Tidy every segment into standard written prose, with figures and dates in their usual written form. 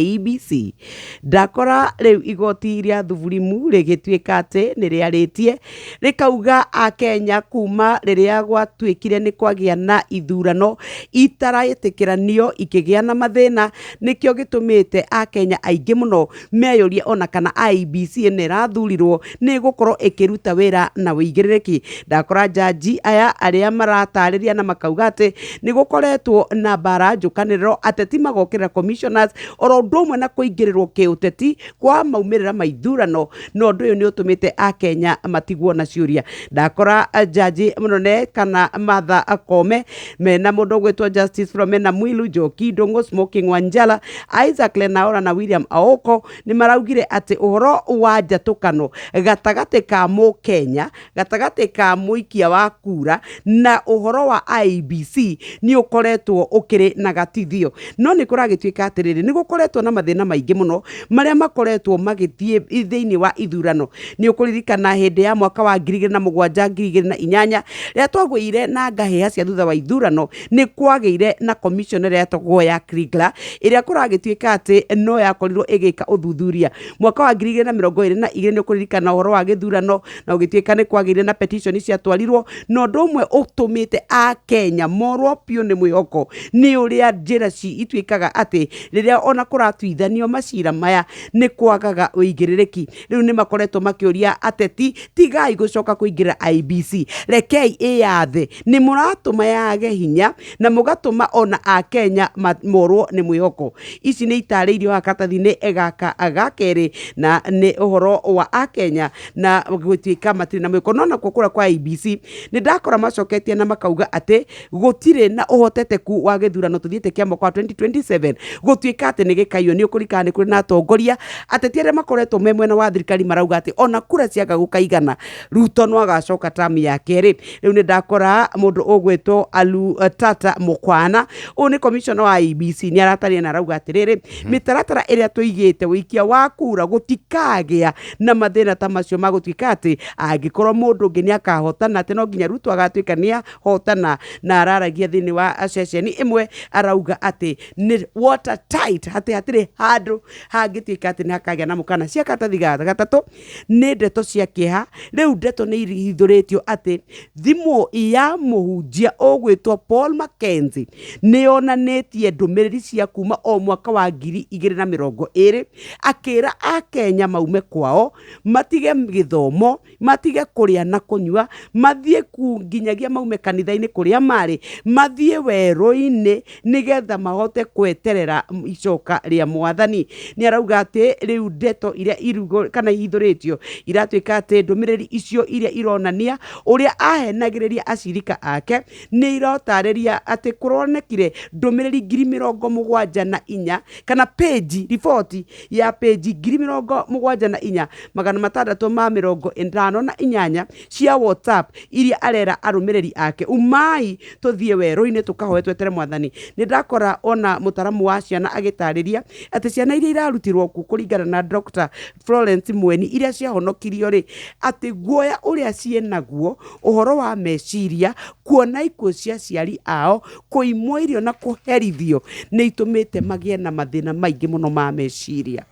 IEBC. Ndakora rĩu igoti rĩa Thuburimu rĩgĩtuĩka atĩ nĩ rĩarĩtie rĩkauga Akenya kuma rĩrĩa gwatuĩkire nĩ kwagĩa na ithurano itaraĩtĩkĩranio ikĩgĩa na mathĩna, nĩkĩo gĩtũmĩte Akenya aingĩ mũno meyũrie ona kana IEBC ĩno ĩrathurirwo nĩ ĩgũkorwo ĩkĩruta wĩra na ũigĩrĩrĩki. Ndakora njanji aya arĩa maratarĩria na makauga atĩ nĩ gũkoretwo na mbara njũkanĩrĩro, ateti magokĩrĩra commissioners oro ũndũ ũmwe na kũingĩrĩrwo kĩũteti kwa maumĩrĩra ma ithurano, na ũndũ ũyũ nĩ ũtũmĩte Akenya matigwo na ciũria. Ndakora njanji mũnene kana Martha Koome mena mũndũ ũgwĩtwo Justice Philomena Mwilu, Njoki Ndung'u, Smoking Wanjala, Isaac Lenaola na William Aoko nĩ maraugire atĩ ũhoro wa njatũkano gatagatĩ ka mũkenya, gatagatĩ ka mũikia wa kura na ũhoro wa IEBC nĩ ũkoretwo ũkĩrĩ na gatithio. No nĩ kũragĩtuĩka atĩrĩrĩ, nĩ gũkoretwo na mathĩna maingĩ mũno marĩa makoretwo magĩthiĩ thĩinĩ wa ithurano. Nĩ ũkũririkana hĩndĩ ya mwaka wa 2007 2008 rĩrĩa twagũire na ngahĩha cia thutha wa ithurano, nĩ kwagĩire na commission ĩrĩa yetagwo ya Kriegler ĩrĩa kũragĩtuĩka atĩ no yakorirwo ĩgĩka ũthuthuria. Mwaka wa 2022 nĩ ũkũririkana ũhoro wa gĩthurano na ũgĩtuĩka nĩ kwagĩire na petition ciatwarirwo, na ũndũ ũmwe ũtũmĩte Akenya morwo biũ nĩ mwĩhoko nĩ ũrĩa njĩra ituĩkaga atĩ rĩrĩa ona kũratuithanio macira maya nĩ kwagaga ũigĩrĩrĩki. Rĩu nĩ makoretwo makĩũria ateti, tigai gũcoka kũingĩra IEBC, rekei ĩyathe, nĩ mũratũma yage hinya na mũgatũma ona Akenya morwo nĩ mwĩhoko. Ici nĩ itarĩirio haha karatathi-inĩ gaka ga kerĩ, na nĩ ũhoro wa Akenya na gũtuĩka matirĩ na mwĩhoko. No nakuo kũrĩa kwa IEBC nĩ ndakora macoketie na makauga atĩ gũtirĩ na ũhoteteku wa gĩthurano tũthiĩte kĩa mwaka wa 2027 gũtuĩka atĩ nĩ gĩkaiywo. Nĩ ũkũririkana nĩ kũrĩ na atongoria ateti arĩa makoretwo me mwena wa thirikari marauga atĩ ona kura ciaga gũkaigana Ruto no agacoka tamu ya kerĩ. Rĩu nĩ ndakora mũndũ ũgwĩtwo Alu Tata Mukwana, ũyũ nĩ commissioner wa IEBC, nĩ arataria na arauga atĩrĩrĩ, mĩtaratara ĩrĩa tũigĩte ũikia wa kura gũtikagĩa na mathĩna ta macio ma gũtuĩka atĩ angĩkorwo mũndũ ũngĩ nĩ akahotana atĩ no nginya Ruto agatuĩka nĩ ahotana. Na araragia thĩinĩ wa ceceni ĩmwe arauga atĩ nĩ watertight, atĩ hatirĩ handũ hangĩtuĩka atĩ nĩ hakagĩa na mũkana. Cia karatathi ga gatatũ nĩ ndeto cia kĩeha. Rĩu ndeto nĩ ihithũrĩtio atĩ thimũ ya mũhunjia ũgwĩtwo Paul Mackenzie nĩ yonanĩtie ndũmĩrĩri cia kuma o mwaka wa 2020 akĩra Akenya maume kwao, matige gĩthomo, matige kũrĩa na kũnyua, mathiĩ ku nginyagia maume kanitha-inĩ kũrĩa marĩ, mathiĩ werũ-inĩ nĩgetha mahote kweterera icoka rĩa Mwathani. Nĩ arauga atĩ rĩu ndeto iria irugo kana ihithũrĩtio iratuĩka atĩ ndũmĩrĩri icio iria ironania ũrĩa ahenagĩrĩria acirika ake nĩ irotarĩria atĩ kũronekire ndũmĩrĩri 74,000 kana page, riboti ya page 74,658 cia WhatsApp iria arera arũmĩrĩri ake umai tũthiĩ werũ-inĩ tũkahoe twetere Mwathani. Nĩ ndakora ona mũtaramu wa ciana agĩtarĩria atĩ ciana iria irarutirwo kuo kũringana na Dr. Florence Mweni iria ciahonokirio rĩ, atĩ guoya ũrĩa ciĩnaguo ũhoro wa meciria, kuona ikuũ cia aciari ao, kũimwo irio na kũherithio nĩ itũmĩte magĩe na mathĩna maingĩ mũno ma meciria.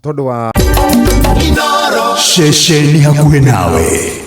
Tondũ wa Ceceni hakuhĩ nawe.